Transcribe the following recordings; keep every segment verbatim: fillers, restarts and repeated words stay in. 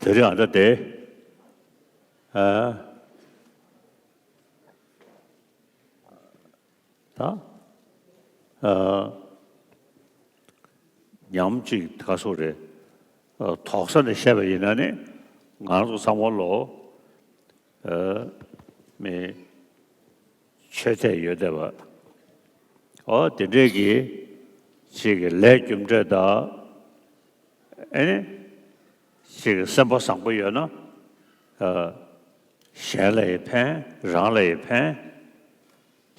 དེ་རིང་ཨ་ད་དེ་ཨ་ད་ཨ་ཉམས་ཅིག་ག་སོ་རེད། ཨ་དོགས་ས་ནས་བཤད་པ་ཡིན་ན་ནི་ང་རང་ཚོ་ཚང་མ་ལོ་ཨ་མི་ཆོས་དད་ཡོད་བསྡད་པ། ཨོ་དེ་འདྲས་ཀྱི་ཅིག་གི་ལས་རྒྱུ་འབྲས་དང་། ཨེ་ནི་ཅིག་གི་སེམས་པ་བཟང་པོ་ཡོད་ན་ཨ་གཞན་ལ་ཡི་ཕན་རང་ལ་ཡི་ཕན་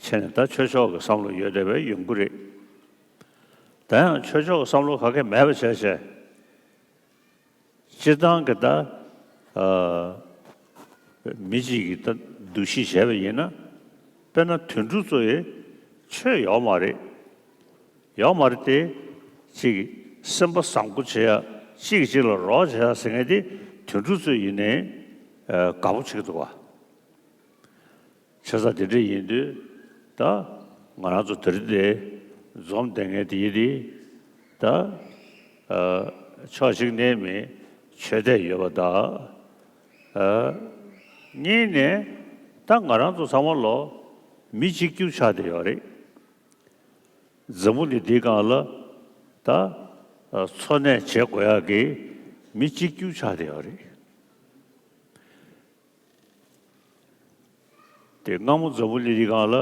བྱས་ནས་ད་ཆོས་ཕྱོགས་ཀྱི་བསམ་བློ་ཡོད་བསྡད་པའི་ཡོང་གི་རེད། ད་ཡང་ཆོས་ཕྱོགས་ཀྱི་བསམ་བློ་ག་གེ་མེད་པ་བྱས་བྱས། སྤྱིར་བཏང་གི་ད་ཨ་མི་གཅིག་གི་ད་འདུ་ཤེས་བྱས་པ་ཡིན་ན། དཔེར་ན་དུད་འགྲོ་ཚོ་ཡི་ཆོས་ཡོད་མ་རེད། ཡོད་མ་རེད་དེ། གཅིག་གི་སེམས་པ་བཟང་པོ་བྱེད་ཡ། གཅིག་གིས་གཅིག་ལ་རོགས་བྱེད་ཡ་ཟེར་མཁན་དེ་དུད་འགྲོ་ཚོ་ཡིན་ནའི་ཨ་དགའ་པོ་བྱེད་ཀྱི་འདུག་བ། བྱས་ཙང་དེ་འདྲ་ཡིན་དུས་ད་ང་རང་ཚོ་དེ་རིང་འདིར་འཛོམས་བསྡད་མཁན་དེ་ཡིན་དེ་ད་ཨ་ཕྱོགས་གཅིག་ནས་མི་ཆོས་དད་ཡོད་པ་དང་། ཨ་གཉིས་ནས་ད་ང་རང་ཚོ་ཚང་མ་ལོ་མི་གཅིག་གྱུར་ཆགས་བསྡད་ཡོད་རེད། འཛམ་བུ་གླིང་འདིའི་སྒང་ལ་ད་ཨ་འཚོ་གནས་བྱེད་དགོས་ཡག་གི་མི་གཅིག་གྱུར་ཆགས་བསྡད་ཡོད་རེད། དེ་སྔ་མོ་འཛམ་བུ་གླིང་འདིའི་སྒང་ལ་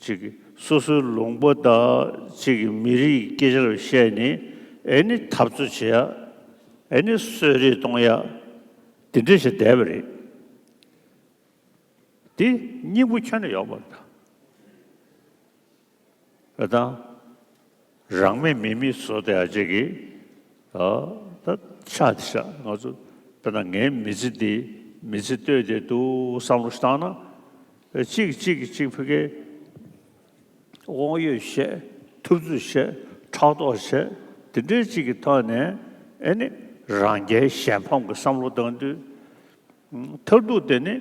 གཅིག་གི་སོ་སོའི་ལུང་པ་དང་གཅིག་གི་མི་རིགས་སྐད་ཆ་ལ་བཤད་ནས་ཨེ་ནི་འཐབ་རྩོད་བྱེད་ཡ། ཨེ་ནི་གསོད་རེས་གཏོང་ཡ། དེ་འདྲ་ཞིག་བསྡད་པ་རེད། དེ་སྙིང་པོ་ཁྱོན་ནས་ཡོད་མ་རེད་ད། ད་རང་མེད་མི་མེད་བཟོ་བསྡད་ཡ་ཅིག་གི་ཨ་ད་ཆགས་བསྡད་ཤག་ང་ཚོ་དཔེར་ན་ངའི་མི་ཚེ་འདི་མི་ཚེ་ལྟོས་བསྡད་འདུག་བསམ་བློ་ཞིག་བཏང་ན། གཅིག་གཅིག་གིས་གཅིག་ཕ་གིའི་དབང་ཡོད་བཤད། ཐུབ་ཚོད་བཤད། ཕྲག་དོག་བཤད། དེ་འདྲའི་གཅིག་གི་ཐོག་ནས་ཨེ་ནི་རང་རྒྱལ་གཞན་ཕམ་གྱི་བསམ་བློ་བཏང་དུས། མཐར་ཐུག་དེ་ནི་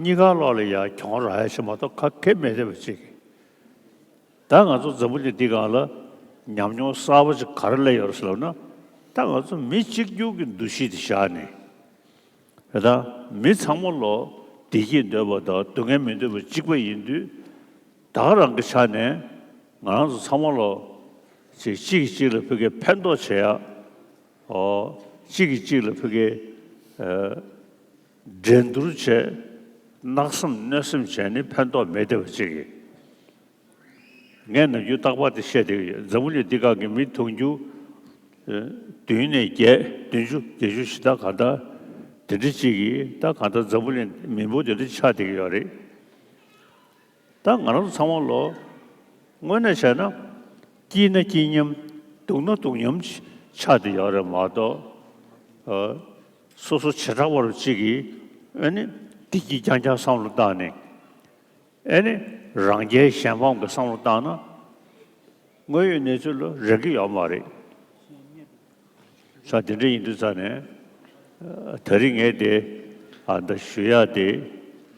གཉིས་ཀ་ལོག་ལ་ཡ་གྱོང་རག་ཡ་ཞིག་མ་གཏོགས་ག་གེ་མེད་བསྡད་པ་ཅིག་ད་ང་ཚོ་འཛམ་བུ་གླིང་འདི་སྒང་ལ་ཉམས་མྱོང་གསར་པ་ཅིག་ག་རེ་སླེབས་ཡོད་རེད་ཟེར་ལབ་ན། ད་ང་ཚོ་མི་གཅིག་གྱུར་གྱི་འདུ་ཤེས་དེ་བཞག་ནས། ད་མི་ཚང་མ་ལོ་བདེ་སྐྱིད་འདོད་པ་དང་སྡུག་བསྔལ་མི་འདོད་པ་གཅིག་པ་ཡིན་དུས། ད་ག་རང་གི་ཆ་ནས་ང་རང་ཚོ་ཚང་མ་ལོ་གཅིག་གཅིག་གིས་གཅིག་ལ་ཕ་གིའི་ཕན་ཐོགས་བྱེད་ཡ། ཨོ། གཅིག་གིས་གཅིག་ལ་ཕ་གིའི་ཨ་འགྲན་བསྡུར་བྱས། གནག་སེམས་གནོད་སེམས་བྱས་ནས་ཕན་ཐོགས་མེད་བསྡད་པ་ཅིག་གིས། ངས་ནམ་རྒྱུན་རྟག་པར་དེ་བཤད་བསྡད་ཀྱི་ཡོད། འཛམ་བུ་གླིང་འདི་སྒང་གི་མི་དུང་ཕྱུར་ཨ་བདུན་ནས་བརྒྱད། བདུན་ཅུ་བརྒྱད་ཅུ་ཞེ་དྲག་གང་ལྟར་དེ་འདྲ་ཅིག་གིས་ད་གང་ལྟར་འཛམ་བུ་གླིང་མི་འབོར་དེ་འདྲ་ཆགས་བསྡད་ཀྱི་ཡོད་རེད། ད་ང་རང་ཚོ་ཚང་མ་ལོ་དངོས་གནས་བྱས་ན་སྐྱིད་ན་སྐྱིད་མཉམ། སྡུག་ན་སྡུག་མཉམ་ཆགས་བསྡད་ཡོད་རེད་མ་གཏོགས། ཨ་སོ་སོ་བྱེ་བྲག་པ་རུ་གཅིག་གིས་ཨ་ནི་བདེ་སྐྱིད་རྐྱང་རྐྱང་བསམ་བློ་བཏང་ནས། ཨེ་ནི་རང་རྒྱལ་གཞན་ཕམ་གྱི་བསམ་བློ་བཏང་ན། དངོས་ཡོད་གནས་ཚུལ་ལ་རག་གི་ཡོད་མ་རེད། ས་དེ་འདྲ་ཡིན་དུས་ཙ་ནས་ཨ་ད་རིང་ངས་དེ་ཨ་འདི་ཞུ་ཡ་དེ།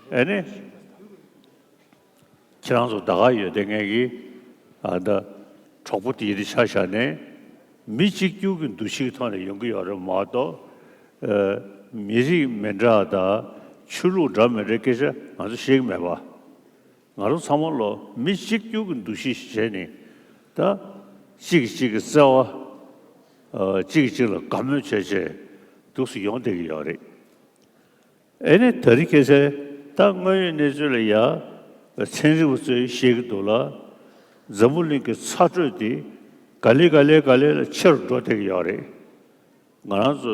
ཨེ་ནི་ཁྱེད་རང་ཚོ་ད་ག་ཡོད་དེ་ངས་ཀྱི་ཨ་འདི་གྲོགས་པོ་དེ་ཡི་དེ་ཆ་བཞག་ནས་མི་གཅིག་གྱུར་གྱི་འདུ་ཤེས་ཀྱི་ཐོག་ནས་ཡོང་གི་ཡོད་རེད་མ་གཏོགས། ཨ་མི་རིགས་མི་འདྲ་དང་ཆོས་ལུགས་འདྲ་མི་འདྲའི་སྐད་ཆ་ང་ཚོ་བཤད་ཀྱི་མེད་པ། ང་རང་ཚང་མ་ལོ་མི་གཅིག་གྱུར་གྱི་འདུ་ཤེས་ཤིག་བྱས་ནས་ད་གཅིག་གིས་གཅིག་གི་བརྩེ་བ། ཨ་གཅིག་གིས་གཅིག་ལ་དགའ་མོས་བྱས་བྱས་འདུག་སེ་ཡོང་བསྡད་ཀྱི་ཡོད་རེད། ཨེ་ནི་ད་རིང་ཁ་སང་ད་དངོས་ཡོད་གནས་ཚུལ་ལ་ཡ་ཚན་རིག་པ་ཚོས་བཤད་ཀྱི་འདུག་ལ། འཛམ་བུ་གླིང་གི་ཚ་དྲོད་དེ་ག་ལེ་ག་ལེ་ག་ལེ་ལ་ཆེ་རུ་འགྲོ་བསྡད་ཀྱི་ཡོད་རེད། ང་རང་ཚོ་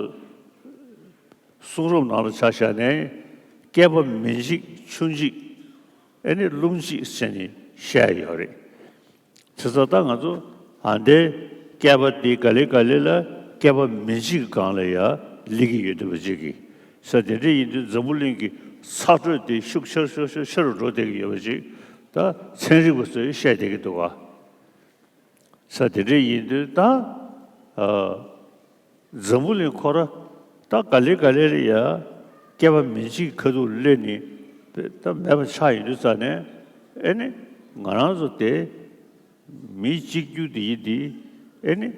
གསུང་རབ་ནང་ལ་ཆ་བཞག་ནས་བསྐལ་པ་མི་འཇིག་ཆུ་འཇིག་ཨེ་ནི་རླུང་འཇིག་ཟེར་ནས་བཤད་ཡོད་རེད། བྱས་ཙང་ད་ང་ཚོ་ཨ་འདའི་བསྐལ་པ་འདི་ག་ལེ་ག་ལེ་ལ་བསྐལ་པ་མི་འཇིག་གི་སྒང་ལ་ཡ་སླེབས་ཀྱི་ཡོད་འདུག་པ་ཅིག་གིས། ས་དེ་འདྲ་ཡིན་དུས་འཛམ་བུ་གླིང་གི་ཚ་དྲོད་དེ་ཤུགས་ཆེར་ཤུགས་ཆེར་ཆེ་རུ་འགྲོ་བསྡད་ཀྱི་ཡོད་པ་ཅིག་ད་ཚན་རིག་པ་ཚོས་བཤད་བསྡད་ཀྱི་འདུག་ག། ས་དེ་འདྲ་ཡིན་དུས་ད་ཨ་འཛམ་བུ་གླིང་ཁོ་ར་ད་ག་ལེ་ག་ལེ་ལ་ཡ་བསྐལ་པ་མི་འཇིག་གི་ཁ་ཐུག་སླེབས་ནས་ད་མེད་པ་ཆགས་ཡོང་དུས་ཙ་ནས། ཨེ་ནི་ང་རང་ཚོ་དེ་མི་གཅིག་གྱུར་དེ་ཡིན་དེ། ཨེ་ནི་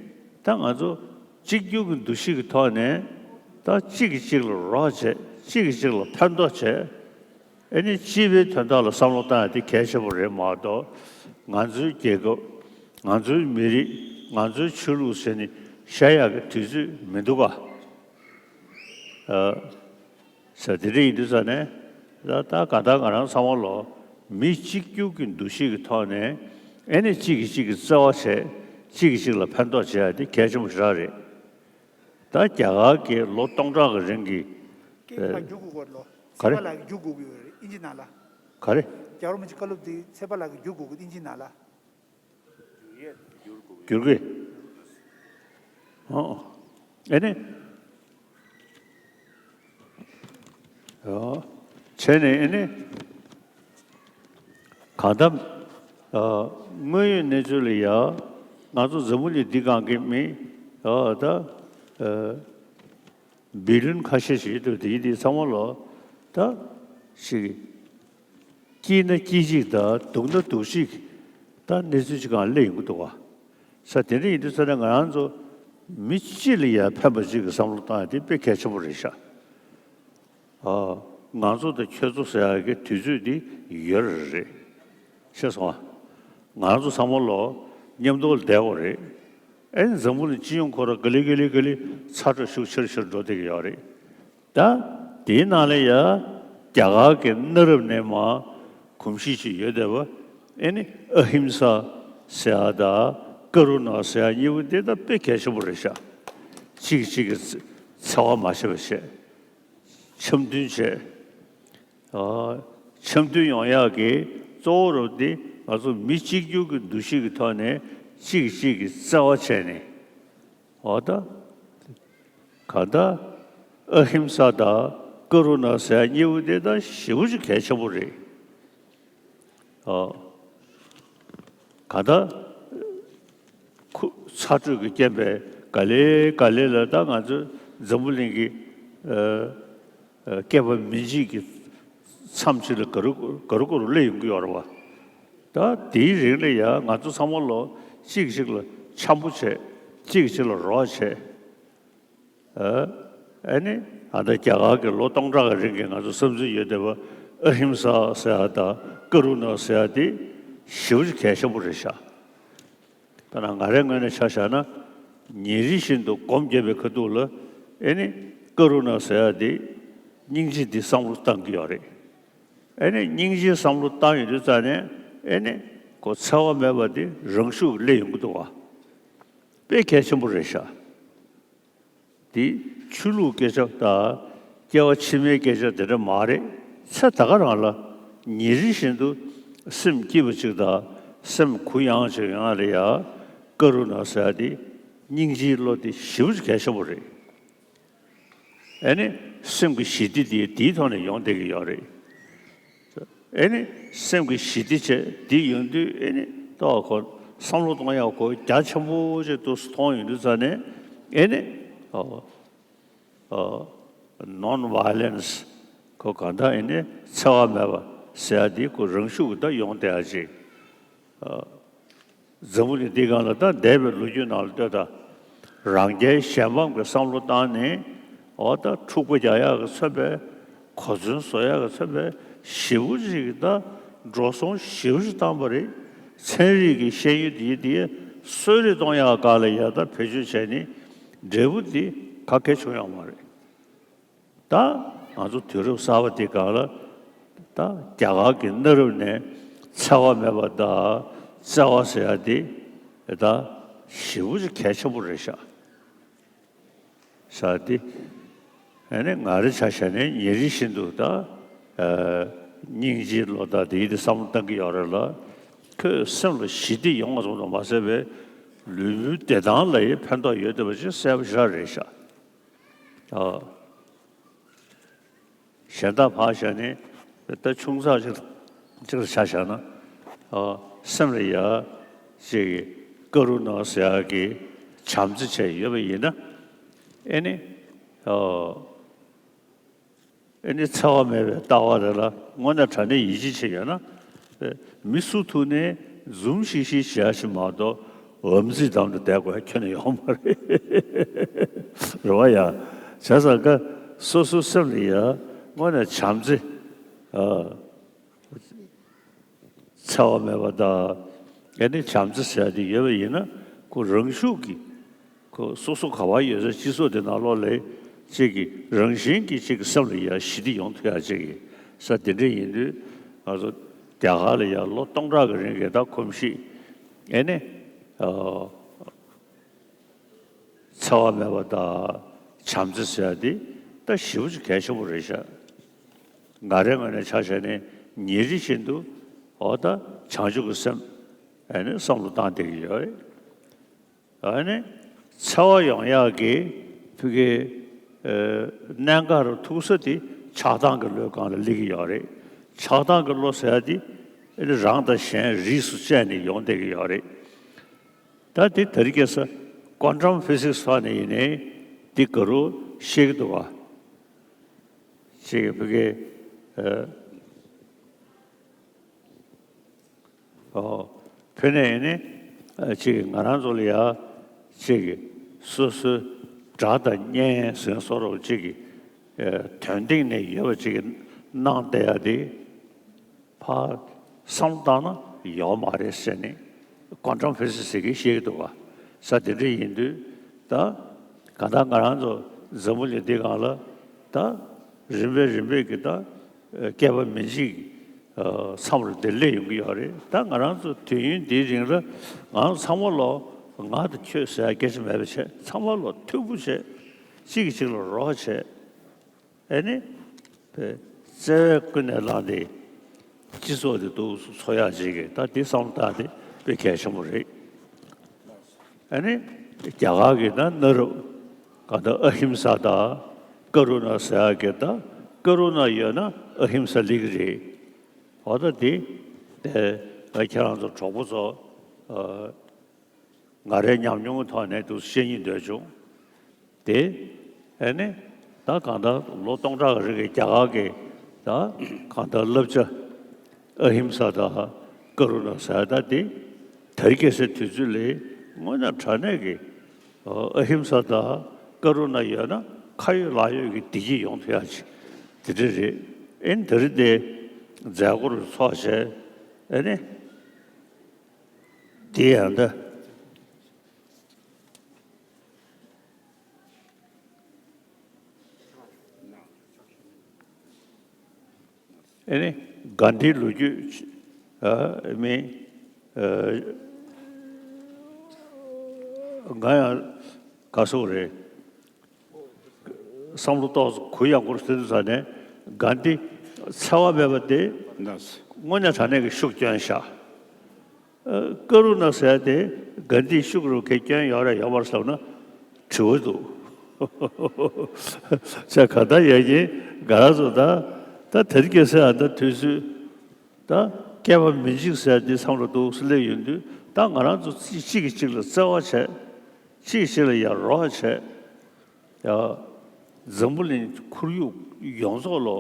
ད་ང་ཚོ་གཅིག་གྱུར་གྱི་འདུ་ཤེས་ཀྱི་ཐོག་ནས་ ད་གཅིག་གིས་གཅིག་ལ་རོགས་བྱས། གཅིག་གིས་གཅིག་ལ་ཕན་ཐོགས་བྱས། ཨེ་ནི་སྤྱི་པའི་དོན་དག་ལ་བསམ་བློ་བཏང་ཡ་དེ་གལ་ཆེན་པོ་རེད་མ་གཏོགས། ང་ཚོའི་རྒྱལ་ཁབ། ང་ཚོའི་མི་རིགས། ང་ཚོའི་ཆོས་ལུགས་ཟེར་ནས་བཤད་ཡག་གི་དུས་ཚོད་མི་འདུག་ག་ཨ། ས་དེ་འདྲ་ཡིན་དུས་ཙ་ནས། ད་ད་ག་ད་ང་རང་ཚང་མ་ལོ། མི་གཅིག་གྱུར་གྱི་འདུ་ཤེས་ཀྱི་ཐོག་ནས། ཨེ་ནི་གཅིག་གིས་གཅིག་གི་བརྩེ་བ་བྱས། གཅིག་གིས་གཅིག་ལ་ཕན་ཐོགས་བྱེད་ཡ་དེ་གལ་ཆེན་པོ་ཞེ་དྲག་རེད། ད་རྒྱ་གར་གྱི་ལོ་སྟོང་ཕྲག་གི་རིང་གི། ཀྱེ་ཨ། ཕར་བསྒྱུར་དགོས་ཀྱི་རེད་ལོ། ག་རེ། ཚེ་དཔལ་ལགས་ཀྱིས་བསྒྱུར་དགོས་ཀྱི་ཡོད་རེད། ཨིན་ཇི་ནང་ལ། ག་རེ། རྒྱལ་བ་རིན་པོ་ཆེའི་བཀའ་སློབ་དེ་ཚེ་དཔལ་ལགས་ཀྱིས་བསྒྱུར་དགོས་ཀྱི། ཨིན་ཇི་ནང་ལ། བསྒྱུར་དགོས། ཨོ། ཨེ་ནི། ཨོ། བྱས་ནས་ཨེ་ནི། གང་ལྟར། ཨ། དངོས་ཡོད་གནས་ཚུལ་ལ་ཡ། ང་ཚོ་འཛམ་བུ་གླིང་འདི་སྒང་གི་མི། ཨ། ད། ཨ། བི་ལིན་ཁ་ཤས་ཤིག་ཡོད་འདུག་དེ་དེ་ཚང་མ་ལོ། ད་ཞིག་སྐྱིད་ན་སྐྱིད་ཅིག་དང་སྡུག་ན་སྡུག་ཅིག་ད་གནས་ཚུལ་ཅིག་སྒང་སླེབས་ཡོང་གི་འདུག་ག་ས་དེ་འདྲ་ཡིན་དུས་ཙ་ན་ང་རང་ཚོ་མི་སྤྱི་ལ་ཡང་ཕན་པ་ཅིག་གི་བསམ་བློ་བཏང་ཡ་དེ་དཔེ་གལ་ཆེན་པོ་རེད་ཤག་ཨ། ང་ཚོ་དང་ཁྱོད་ཚོ་ཟེར་ཡ་གི་དུས་ཚོད་འདི་ཡོད་རེད་རེད། ཤེས་སོང་ཨ། ང་རང་ཚོ་ཚང་མ་ལོ་མཉམ་དུ་བསྡད་དགོས་རེད། ཨེ་འཛམ་བུ་གླིང་སྤྱི་ཡོངས་ཁོ་རང་ག་ལེ་ག་ལེ་ག་ལེ་ཚ་དྲོད་ཤུགས་ཆེར་ཆེར་འགྲོ་བསྡད་ཀྱི་ཡོད་རེད། ད་དེའི་ནང་ལ་ཡ་རྒྱ་གར་གྱི་གནའ་རབས་ནས་མ་གོམས་གཤིས་ཅིག་ཡོད་བསྡད་པ། ཨེ་ནི་ཨ་ཧིམ་ས་ཟེར་ཡ་དང་ཀ་རུ་ཎ་ཟེར་ཡ་གཉིས་པོ་དེ་ད་དཔེ་གལ་ཆེན་པོ་རེད་ཤག་གཅིག་གིས་གཅིག་གི་འཚེ་བ་མ་བྱེད་པ་བྱས། འཆམ་མཐུན་བྱས། ཨ། འཆམ་མཐུན་ཡོང་ཡག་གི་གཙོ་བོ་རུ་དེ་ང་ཚོ་མི་གཅིག་གྱུར་གྱི་འདུ་ཤེས་ཀྱི་ཐོག་ནས་གཅིག་གིས་གཅིག་གི་བརྩེ་བ་བྱས་ནས། འོ་ད། གང་ལྟར་ཨ་ཧིམ་ས་དང་ཀ་རུ་ཎ་ཟེར་ཡ་གཉིས་པོ་དེ་ད་ཞེ་པོ་ཅིག་གལ་ཆེན་པོ་རེད། ཨ། གང་ལྟར་ཁོ་ཚ་དྲོད་ཀྱི་རྐྱེན་པས་ག་ལེ་ག་ལེ་ལ་ད་ང་ཚོ་འཛམ་བུ་གླིང་གི་ཨ་ཨ་སྐྱེས་པ་མི་འཇིག་གི་མཚམས་ཅིག་ལ་ག་རུ་ག་རུ་ག་རུ་སླེབས་ཡོང་གི་ཡོད་རེད་བ། ད་དེའི་རིང་ལ་ཡ་ང་ཚོ་ཚང་མ་ལོ་གཅིག་གཅིག་ལ་འཆམ་པོ་བྱས། གཅིག་གཅིག་ལ་རོགས་བྱས། ཨ། ཨ་ནི་ཨ་ད་རྒྱ་གར་གྱི་ལོ་སྟོང་ཕྲག་གི་རིང་གི་ང་ཚོ་བསམ་ཚུལ་ཡོད་བསྡད་པ་ཨ་ཧིམ་ས་ཟེར་ཡ་དང་ཀ་རུ་ཎ་ཟེར་ཡ་དེ་ཞེ་པོ་ཅིག་གལ་ཆེན་པོ་རེད་ཤག་དཔེར་ན་ང་རའི་ངོས་ནས་ཆ་བཞག་ན། ཉིན་རེ་བཞིན་དུ་སྒོམ་བརྒྱབ་པའི་ཁ་ཐུག་ལ་ཨེ་ནི་ཀ་རུ་ཎ་ཟེར་ཡ་དེ་སྙིང་རྗེ་འདི་བསམ་བློ་བཏང་གི་ཡོད་རེད། ཨེ་ནི་སྙིང་རྗེའི་བསམ་བློ་བཏང་ཡོང་དུས་ཙ་ནས་ཨེ་ནི་ཁོ་འཚེ་བ་མེད་པ་དེ་རང་ཤུགས་སླེབས་ཡོང་གི་འདུག་བ། དཔེ་གལ་ཆེན་པོ་རེད་ཤག་འདི་ཆོས་ལུགས་སྐད་ཆ་དང་སྐྱེ་བ་ཕྱི་མའི་སྐད་ཆ་དེ་འདྲ་མ་རེད། ཚེ་ད་ག་རང་ལ་ཉིན་རེ་བཞིན་དུ་སེམས་སྐྱིད་པ་ཅིག་དང་སེམས་གུ་ཡངས་ཅིག་ཡོང་ཡ་ལ་ཡ་ཀ་རུ་ཎ་ཟེར་ཡ་དེ་སྙིང་རྗེའི་བློ་དེ་ཞེ་པོ་ཅིག་གལ་ཆེན་པོ་རེད། ཨེ་ནི་སེམས་ཀྱི་ཞི་བདེ་དེ་དེའི་ཐོག་ནས་ཡོང་བསྡད་ཀྱི་ཡོད་རེད། ཨེ་ནི་སེམས་ཀྱི་ཞི་བདེ་བྱས་དེ་ཡོང་དུས་ཨེ་ནི་ཏོག་ཁོ་བསམ་བློ་གཏོང་ཡག་ཁོ་རྒྱ་ཆེན་པོ་ཅིག་ཏུ་མཐོང་ཡོང་དུས་ཙ་ནས་ཨེ་ནི་ཨོ་ཨོ་non violence ཁོ་གང་ལྟར་ཨེ་ནི་འཚེ་བ་མེད་པ་ཟེར་ཡ་དེ་ཁོ་རང་ཤུགས་ཀྱིས་ད་ཡོང་བསྡད་ཡ་ཅིག་འཛམ་བུ་གླིང་འདི་སྒང་ལ་ད་འདས་པའི་ལོ་རྒྱུས་ནང་ལ་ལྟོས་དང་། རང་རྒྱལ་གཞན་ཕམ་གྱི་བསམ་བློ་བཏང་ནས་འོ་ད་འཁྲུག་པ་རྒྱག་ཡག་གི་མཚོན་པའི་གོ་མཚོན་བཟོ་ཡག་གི་མཚོན་པའི་ཞེ་པོ་ཅིག་ད་འགྲོ་སོང་ཞེ་པོ་ཅིག་བཏང་པ་རེད། ཚན་རིག་གི་ཤེས་ཡོན་དེ་དེ་གསོ་རིག་གཏོང་ཡག་སྒང་ལ་ཡ་ད་བེད་སྤྱོད་བྱས་ནས་འབྲས་བུ་དེ་ག་གེ་བྱུང་ཡོད་མ་རེད། ད་ང་ཚོ་དུས་རབས་གསར་པ་འདི་སྒང་ལ་ད་རྒྱ་གར་གྱི་གནའ་རབས་ནས་འཚེ་བ་མེད་པ་དང་བརྩེ་བ་ཟེར་ཡ་དེ་ད་ཞེ་པོ་ཅིག་གལ་ཆེན་པོ་རེད་ཤག་ཟེར་ཏེ། ཨ་ནི་ང་རའི་ཆ་བཞག་ནས་ཉིན་རེ་བཞིན་དུ་ད་ཨ་སྙིང་རྗེའི་བློ་དང་དེ་ཡི་དེ་བསམ་བློ་བཏང་གི་ཡོད་རེད་ལ། ཁོས་སེམས་ལ་ཞི་བདེ་ཡོང་བ་ཙམ་དུ་མ་ཟད་པའི་ལུས་པོའི་བདེ་ཐང་ལ་ཡང་ཕན་ཐོགས་ཡོད་བསྡད་པ་ཅིག་གསལ་པོ་ཞེ་དྲག་རེད་ཤག་ཨ། གཞན་དག་ཕར་བཞག་ནས་ད་ཆུང་ཙག་ཅིག་ཅིག་ལ་ཆ་བཞག་ན། ཨ། སེམས་ལ་ཡ་ཅིག་ཀ་རུ་ཎ་ཟེར་ཡག་གི་བྱམས་བརྩེ་བྱས་ཡོད་པ་ཡིན་ན། ཨེ་ནི། ཨ། ཨེ་ནི་འཚེ་བ་མེད་པའི་ལྟ་བ་དེ་ལ་དངོས་གནས་དྲང་གནས་ཡིད་ཆེས་བྱས་ཡོད་ན། མི་སུ་ཐུག་ནས་འཛུམ་ཤིག་ཤིག་བྱེད་ཡ་ཞིག་མ་གཏོགས་འམ་ཙིག་བསྡམས་ཏེ་བསྡད་དགོས་ཡ་ཁྱོན་ནས་ཡོད་མ་རེད། རེད་བ་ཡ། བྱས་ཙང་ཀ་སོ་སོའི་སེམས་ལ་ཡ་དངོས་གནས་བྱམས་བརྩེ། ཨ། འཚེ་བ་མེད་པ་དང་། ཨེ་ནི་བྱམས་བརྩེ་ཟེར་ཡ་དེ་ཡོད་པ་ཡིན་ན། ཁོ་རང་ཤུགས་ཀྱིས་ཁོ་སོ་སོ་ག་པར་ཡོད་ས་སྤྱི་ཚོགས་དེ་ནང་ལོགས་ལ་གཅིག་གི་རང་བཞིན་གྱིས་གཅིག་གི་སེམས་ལ་ཡ་ཞི་བདེ་ཡོང་ཐུབ་ཡ་གཅིག་གི་ས་དེ་འདྲ་ཡིན་དུས། ང་ཚོ་རྒྱ་གར་ལ་ཡ་ལོ་སྟོང་ཕྲག་གི་རིང་གི་ད་གོམས་གཤིས། ཨེ་ནི། ཨ། འཚེ་བ་མེད་པ་དང་བྱམས་བརྩེ་ཟེར་ཡ་དེ་ད་ཞེ་པོ་ཅིག་གལ་ཆེན་པོ་རེད་ཤག་ང་རའི་ངོས་ནས་ཆ་བཞག་ནས་ཉིན་རེ་བཞིན་དུ་འོ་ད་བྱང་ཆུབ་ཀྱི་སེམས་ཨ་ནི་བསམ་བློ་བཏང་བསྡད་ཀྱི་ཡོད་རེད། ཨ་ནི་འཚེ་བ་ཡོང་ཡག་གི་ཕ་གི་ཨ་གནད་འགག་རུ་ཐུག་ས་དེ་ཆགས་སྡང་གི་བློས་སྒང་ལ་སླེབས་ཀྱི་ཡོད་རེད། ཆགས་སྡང་གི་བློ་ཟེར་ཡ་དེ་ཨ་ནི་རང་དང་གཞན་རིས་སུ་བཅད་ནས་ཡོང་བསྡད་ཀྱི་ཡོད་རེད། ད་དེ་དེ་རིང་ཁ་སང་ཀོན་ཊམ་ཕི་སིག་སི་ཐོག་ནས་ཡིན་ནའི་འདི་ག་རུ་ཤེས་ཀྱི་འདུག་ག་ཅིག་ཕ་གི་ཨ་ཨོ་ཕ་ནས་ཡིན་ནའི་ཨ་ཅིག་ང་རང་ཚོ་ལ་ཡ་ཅིག་སོ་སོའི་དགྲ་དང་གཉེན་ཟེར་སོགས་རོགས་ཅིག་གི་ཨ་དོན་སྟེང་ནས་ཡོད་པ་ཅིག་གི་གནང་བསྡད་ཡ་དེ། ཕར་བསམ་བློ་བཏང་ན་ཡོད་མ་རེད་ཟེར་ནས་ཀོན་ཊམ་ཕི་སིག་སི་ཟེར་གྱི་བཤད་ཀྱི་འདུག་ག་ས་དེ་འདྲ་ཡིན་དུས་ད་གང་ལྟར་ང་རང་ཚོ་འཛམ་བུ་གླིང་འདི་སྒང་ལ་ད་རིམ་པས་རིམ་པས་ཀྱི་ད་བསྐལ་པ་མི་འཇིག་མཚམས་རུ་འདིར་སླེབས་ཡོང་གི་ཡོད་རེད། ད་ང་རང་ཚོ་དུས་ཡུན་འདིའི་རིང་ལ་ང་ཚང་མ་ལོ་ང་དང་ཁྱོད་ཟེར་ཡ་སྐད་ཆ་མེད་པ་བྱས། ཚང་མ་ལོ་མཐུན་པོ་བྱས། གཅིག་གིས་གཅིག་ལ་རོགས་བྱས། ཨེ་ནི། བརྩེ་བས་ཀུན་ནས་བསླངས་ཏེ་སྤྱི་ཚོགས་དེ་འདུག་སེ་འཚོ་ཡག་ཅིག་གི་ད་འདི་བསམ་བློ་བཏང་སྟེ་དཔེ་གལ་ཆེན་པོ་རེད། ཨེ་ནི། རྒྱ་གར་གྱི་ད་གནའ་རབས་ག་ད་ཨ་ཧིམ་ས་དང་ཀ་རུ་ན་ཟེར་ཡག་གི་ད་ཀ་རུ་ན་ཡོད་ན་ཨ་ཧིམ་ས་སླེབས་ཀྱི་རེད། འོ་ད་དེ་དེ་ཁྱེད་རང་ཚོ་གྲོགས་པོ་ཚོ། ང་རའི་ཉམས་མྱོང་གི་ཐོག་ནས་འདུག་སེ་བཤད་སྙིང་འདོད་བྱུང་། དེ་ཨེ་ནི་ད་གང་ལྟར་ལོ་སྟོང་ཕྲག་གི་རིང་གི་རྒྱ་གར་གྱི་ད་གང་ལྟར་བསླབ་བྱ་ཨ་ཧིམ་ས་དང་ཀ་རུ་ན་ཟེར་ཡ་ད་དེ་དེ་རིང་ཁ་སང་དུས་ཚོད་ལ་དངོས་གནས་དྲང་གནས་ཀྱི་ཨ་ཧིམ་ས་དང་ཀ་རུ་ན་ཡོད་ན་ཁ་ཡོད་ལག་ཡོད་ཀྱི་བདེ་སྐྱིད་ཡོང་ཐུབ་ཡག་ཅིག་དེ་འདྲ་རེད། ཨེ་ནི་དེ་རིང་དེ་མཛད་སྒོ་རུ་ཚོགས་བྱས་ཨེ་ནི། དེ་ཡང་ད། ཨེ་ནི། གྷན་དྷིའི་ལོ་རྒྱུས་ཨ་མིན། ཨ་ང་ཡང་ག་སོག་རེད། བསམ་བློ་ཏོག་ཙམ་གུ་ཡངས་པོར་ཟེར་དུས་ཙ་ནས་གྷན་དྷི་འཚེ་བ་མེད་པ་དེ་དངོས་གནས་དྲང་གནས་ཀྱི་ཤུགས་བསྐྱོན་ཤག་ཀ་རུ་ན་ཟེར་ཏེ་གྷན་དྷིའི་ཤུགས་རུ་གས་སྐྱོན་ཡོད་རེད་ཡོད་མ་རེད་བསམ་ན་དྲི་བ་འདུག་ཅེས་ག་ད་ཡ་གྱིན་ག་ར་ཚོ་ད་ད་དེ་རིང་ཁ་སང་ཨ་ད་དུས་ཚོད་ད་བསྐལ་པ་མི་འཇིག་ཟེར་ཏེ་བསམ་བློ་འདུག་སེ་སླེབས་ཡོང་དུས་ད་ང་རང་ཚོ་གཅིག་གིས་གཅིག་ལ་བརྩེ་བ་བྱས། གཅིག་གིས་གཅིག་ལ་ཡ་རོགས་བྱས། ཡ། འཛམ་བུ་གླིང་ཁོར་ཡུག་ཡོངས་རྫོགས་ལོ།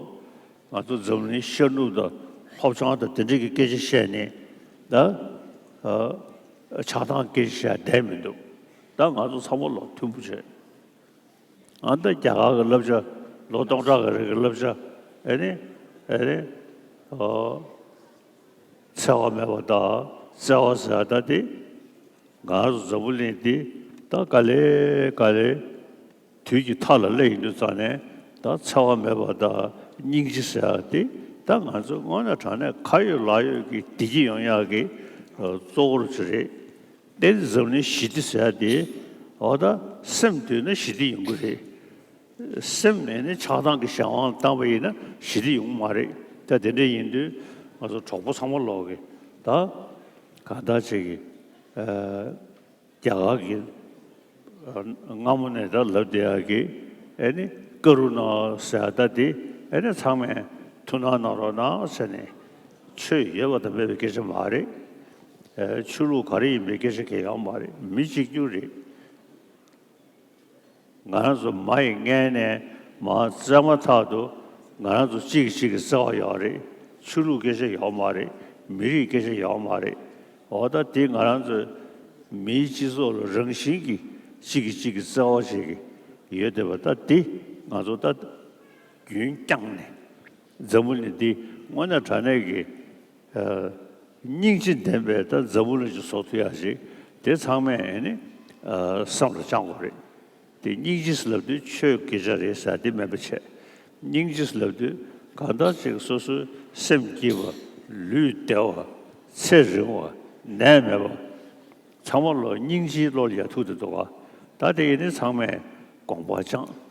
ང་ཚོ་འཛམ་བུ་གླིང་ཤར་ནུབ་དང་སློབ་སྦྱོང་དང་དེ་འདྲའི་གི་སྐད་ཆ་བཤད་ནས་ད། ཨ། ཆགས་སྡང་སྐད་ཆ་བཤད་བསྡད་མི་འདུག་ད་ང་ཚོ་ཚང་མ་ལོ་མཐུན་པོ་བྱས། ཨ་ད་རྒྱ་གར་གི་བསླབ་བྱ་ལོ་སྟོང་ཕྲག་གི་རིང་གི་བསླབ་བྱ་ཨེ་ནི་ཨེ་ནི། ཨོ། འཚེ་བ་མེད་པ་དང་བརྩེ་བ་ཟེར་ཡ་ད་དེ། ང་ཚོ་འཛམ་བུ་གླིང་འདི་ད་ག་ལེ་ག་ལེ་དུས་ཀྱི་མཐའ་ལ་སླེབས་ཡོང་དུས་ཙ་ནས་ད་འཚེ་བ་མེད་པ་དང་སྙིང་རྗེ་ཟེར་ཡ་དེ་ད་ང་ཚོ་དངོས་གནས་དྲང་གནས་ཁ་ཡོད་ལག་ཡོད་ཀྱི་བདེ་སྐྱིད་ཡོང་ཡག་གི་གཙོ་བོ་རུ་ཅིག་རེད། དེ་འཛམ་གླིང་ཞི་བདེ་ཟེར་ཡ་དེ་འོ་ད་སེམས་འདུལ་ན་ཞི་བདེ་ཡོང་གི་རེད། སེམས་ནས་ནི་ཆགས་སྡང་གི་གཞན་དབང་བཏང་པ་ཡིན་ན་ཞི་བདེ་ཡོང་གི་མ་རེད། ད་དེ་འདྲ་ཡིན་དུས་ང་ཚོ་གྲོགས་པོ་ཚང་མ་ལོག་གི་ད་གང་ལྟར་བྱེད་ཀྱི་ཨ། རྒྱ་གར་གྱི་ཨ་སྔ་མོ་ནས་ད་ལབ་བསྡད་ཡག་གི་ཨེ་ནི་ཀ་རུ་ན་ཟེར་ཡ་ད་དེ་ཨེ་ནི་ཚང་མས་ཐུགས་སྣང་གནང་རོགས་གནང་ཟེར་ནས་ཆོས་ཡོད་པ་དང་མེད་པའི་སྐད་ཆ་མ་རེད། ཨེ་ཆོས་ལུགས་ག་རེ་ཡིན་པའི་སྐད་ཆ་གང་ཡང་ཡོད་མ་རེད། མི་གཅིག་གྱུར་རེད། ང་རང་ཚོ་མ་ཡི་མངལ་ནས་མར་བཙས་མ་ཐག་ཏུ་ང་རང་ཚོ་གཅིག་གིས་གཅིག་གི་བརྩེ་བ་ཡོད་རེད། ཆོས་ལུགས་སྐད་ཆ་ཡོད་མ་རེད། མི་རིགས་སྐད་ཆ་ཡོད་མ་རེད། འོ་ད་དེ་ང་རང་ཚོའི་མིའི་སྤྱི་ཚོགས་ལ་རང་བཞིན་གྱིས་གཅིག་གིས་གཅིག་གི་བརྩེ་བ་བྱེད་ཀྱི་ཡོད་བསྡད་པ་ད་དེ་ ང་ཚོ་ད་རྒྱུན་བསྐྱངས་ནས་འཛམ་བུ་གླིང་འདི་དངོས་གནས་དྲང་གནས་ཀྱི་ཨ་སྙིང་རྗེ་ལྡན་པའི་ད་འཛམ་བུ་གླིང་ཞིག་བཟོ་ཐུབ་ཡ་ཞིག་དེ་ཚང་མས་ནི་ཨ་བསམ་བློ་བཅངས་དགོས་རེད། དེ་སྙིང་རྗེ་ཟེར་ལབ་དུས་ཆོས་དགེ་བྱ་རེད་ཟེར་དེ་མིན་པ་བྱས། སྙིང་རྗེ་ཟེར་ལབ་དུས་གང་ལྟར་ཅིག་སོ་སོའི་སེམས་སྐྱིད་པ། ལུས་བདེ་བ། ཚེ་རིང་བ། ནད་མེད་པ། ཚང་མ་ལོ་སྙིང་རྗེའི་བློ་ལ་ཡ་ཐུག་བསྡད་འདུག་ག་ད་དེ་ཡིན་ནི་ཚང་མས་དགོངས་པ་བཅངས་